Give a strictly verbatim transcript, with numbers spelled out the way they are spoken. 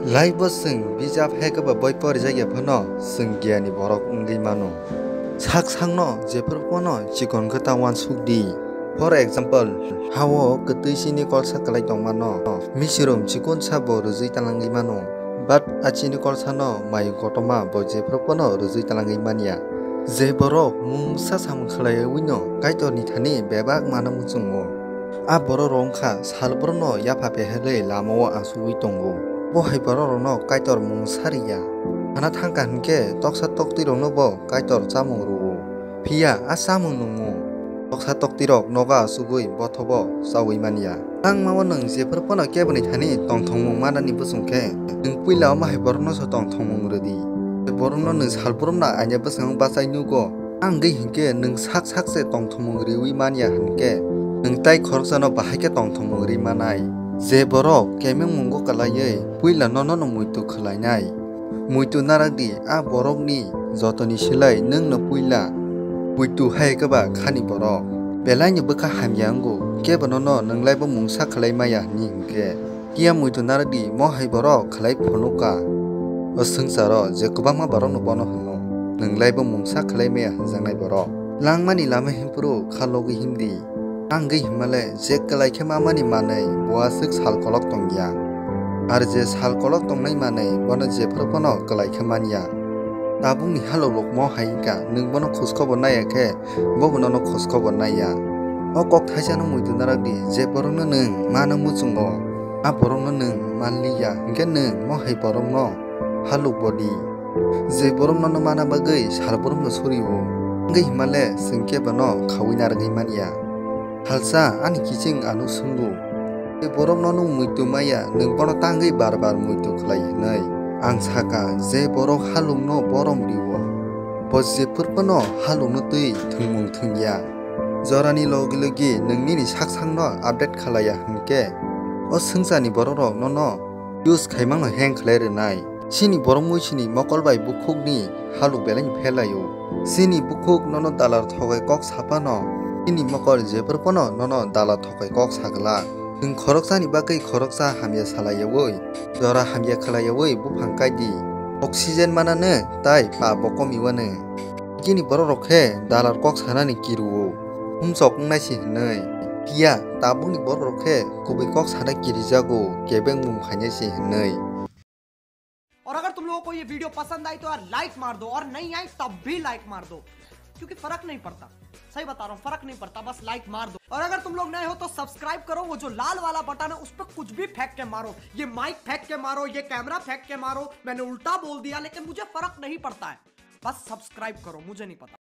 Life o chwng bijap hai khe ba boi porijak ya phano chwng giyani borok wngwi mano. Sak sakno jephru phano chikon khe ta uansuk di. For example, ha-o kwtwi chini kolsa kwlai tongmano, misirum chikon sa bo rwjwi talangwi mano. But a chini kolsano mai kotorma bo jephru phano rwjwi talangwi manya. Je borok mungsa samung khlaiwi no Kaitorni thani bebak mana muchungo. A borok rok wngkha salbrum no yapha peherwi lama o asugwi tongo. Bo hai borok rokno Kaitor mungsa riya. Hana thangkha hinkhe toksa toktwi rokno bo Kaitor chamung rwo. Phiya a chamung nungo. Toksa toktwi rok nogo asugwi bothobo chawi manya. Tangma o nwng jephru phano keboni thani tongthokmung manani bwswng khe, nwng puila omo hai borokno se tongthokmung rwdi. Borokno nwng salbrum no aina bwskango bachai nugo. Ang gwi hinkhe nwng sak sak se tongthokmung riwi manya hinkhe, nwng tai khoroksano bahai khe tongthokmung ri manai. Je borok kemeng mungo kwlaiwi puila nono no muitu khwlainai. Muitu narakdi a borokni jotoni silai nwngno puila muitu hai khe ba khani borok. Belaini bwkha hamya wngo, kebo nono nwng laibo mungsa khwlai maya hwnwi hinkhe. Phiya muitu narakdi mo hai borok khwlai phunukha. O swngcharo je kwbangma borokno bono hwno, nwng laibo mungsa khwlai maya hwnjaknai borok. Langmani lama himphuru kha logwi himdi. Ang gwi himale je kwlai khe mamani manwi bo aswk sal kolok tongya. Ar je sal kolok tongnai manwi bono jephru phano kwlai khe manya. Tabukni halok lok mo hai wngkha, nwng bono khoj khobor naiya khe, bo bo nono khoj khobor naiya. O kok thaisano muitu narakdi, je borokno nwng mano muchungo, a borokno nwng manliya, hinkhe nwng mo hai borokno halok bodi. Je borok nono mana bagwi salbrum no surio, wngwi himale chwng kebo no khawi narwgwi manya. Halsa ani kiching ano swngo, je borok nono muitu maya, nwng bono tangwi bar bar muitu khlai hwnwi. Ang sakha, je borok halok no borom rio, bo jephru phano halok no twi thwngmung thwngya. Jorani logi logi nwng nini sak sakno update khlaiya hinkhe, o swngcharni borok rok nono use khaimano hang khlai rwnai. Chini borok muisini mokol bai bukhukni halok belai no phelaio. Chini bukhuk nono dalar thokai kok saphano, chini mokol jephru phano nono dalar thokai kok saglak. Nwng khoroksani bagwi khoroksa hamya salaiyawi, jora hamya khlaiyawi buphang kaidi. Oxygen manano tai pap bo komiwano. Chini borok rok khe dalar kok sanani kiruo, humsok wngnai se hwnwi. Phiya tabukni borok rok khe kubui kok sana kirijago, kebeng mung khainai se hwnwi. और अगर तुम लोगों को ये वीडियो पसंद आई तो यार लाइक मार दो, और नहीं आई तब भी लाइक मार दो, क्योंकि फर्क नहीं पड़ता। सही बता रहा हूँ, फर्क नहीं पड़ता, बस लाइक मार दो। और अगर तुम लोग नए हो तो सब्सक्राइब करो, वो जो लाल वाला बटन है उस पर कुछ भी फेंक के मारो, ये माइक फेंक के मारो, ये कैमरा फेंक के मारो, मैंने उल्टा बोल दिया लेकिन मुझे फर्क नहीं पड़ता है, बस सब्सक्राइब करो, मुझे नहीं पता।